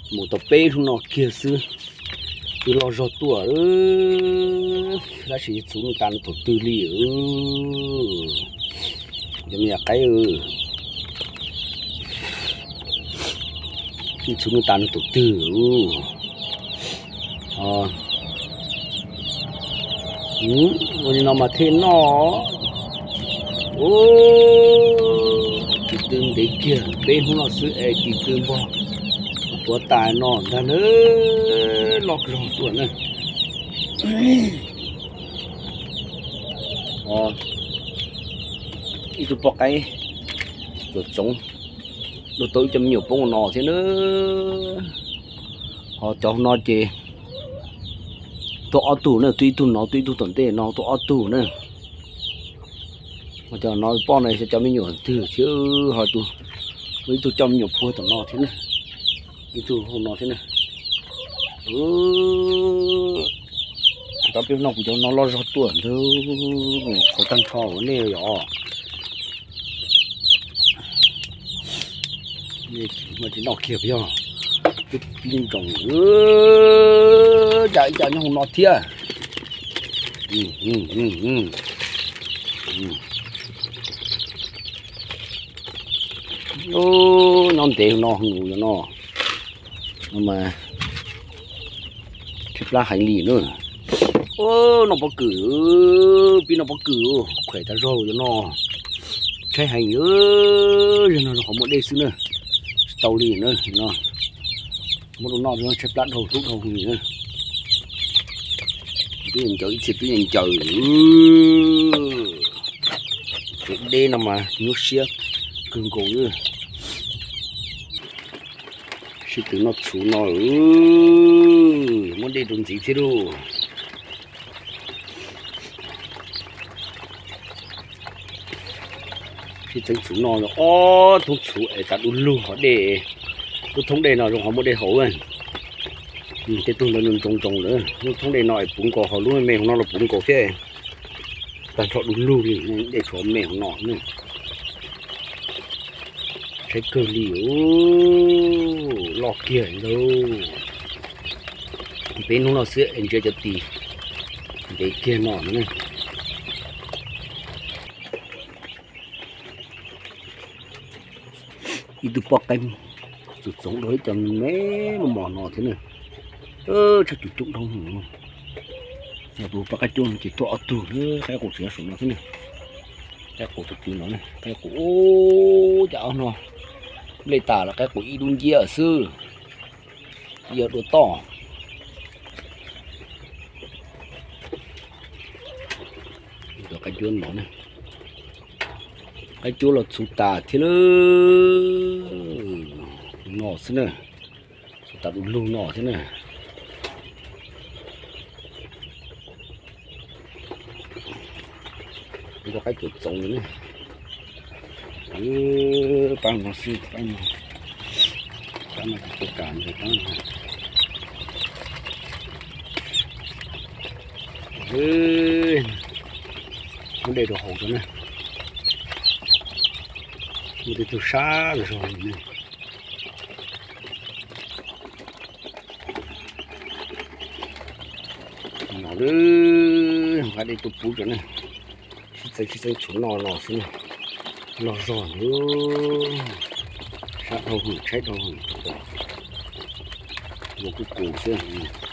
Mus tau peb hnub no kiag xwb, twb loj zog tuaj, tab sis txhuv nws tas nws thaum twg li. Cov me nyuam qaib, txhuv nws tas nws thaum twg. Ua li no mas thiaj noj. Tis tw ntev kiag, peb hnub no xwb es tis tw npog tuav tas no ntag na, loj kawg zog tuaj na. Ib tug poj qaib txoov txoov, dua tau ib co me nyuam poob no thiab na. Ho cov no ces tuaj ob tug na, twb ib tug no, twb ib tug tom ntej no, tuaj ob tug na. Ho cov no poj no xyov cov me nyuam twg thiab, ho tus, ib tug coj me nyuam puag tom no thiab na, ib tug hauv no thiab na. Tau peb hnub no kuv cov no loj zog tuaj ntag, qhov tag nrho nej yom. Tsis noj kiag yog twb pib ntsoos, cas ib co nyob hauv no thiab. Nyob ntev hauv no, hauv no, no mas tshaib plab heev li na. Noj pob kws, pib noj pob kws, khuam tas zog cov no, tshaib heev. Yog no qhov muaj dej xwb na, tsis tau li na no. Muab rau noj tshaib plab dhau hlub dhau heev na. Twb ncaws ib txhia twb ncaws. Kev deb no mas nyuaj siab kawg nkaus. Sib tw noj txhuv no, muab dej rau ntxiv thiab lauj. Sib txeeb txhuv no, ob thoob txhuv es tas du lug hov dej. Lub thoob dej no zoo qhov muaj dej haus. Tej tug ntawd ntoo ntoo lawm, lub thoob dej no es puv nkaus, ho lub me me hauv no los puv nkaus thiab. Tag nrho du lug li, dej tshuav me hauv no. Tshaib kawg li, loj kiag ntag. Peb hnub no xwb es ntsia cov tis ntev kiag no na. Ib tug poj qaib txoov txoov dua ib co me mos mos no thiab na. Tshaj cuj coob dhau. Yog tus poj qaib cuaj no ces tuaj ob tug, qaib qus tseem nyob saum no thiab na. Qaib qus tus twg no, qaib qus ub, cas ob no nplej tas los qaib qus ib lub nciab xwb. Yog dua toj. Qaib cuab no, qaib cuab los txhuv tas thiab na. No xwb na, txhuv tas du lug no thiab na. Ib co qaib txoov txoov li ne. Pab no xwb, pab no, pab no kuv tuaj kam ntawd pab no. Muab dej rau haus rau na. Muaj tej tug sab zog li ne. No lawm, nqa dej tuaj pub rau ne. Sib txeeb sib txeeb txhuv no los xwb ne. Loj zog, sab dhau hwm, tshaib dhau hwm, ua kuj kus xwb.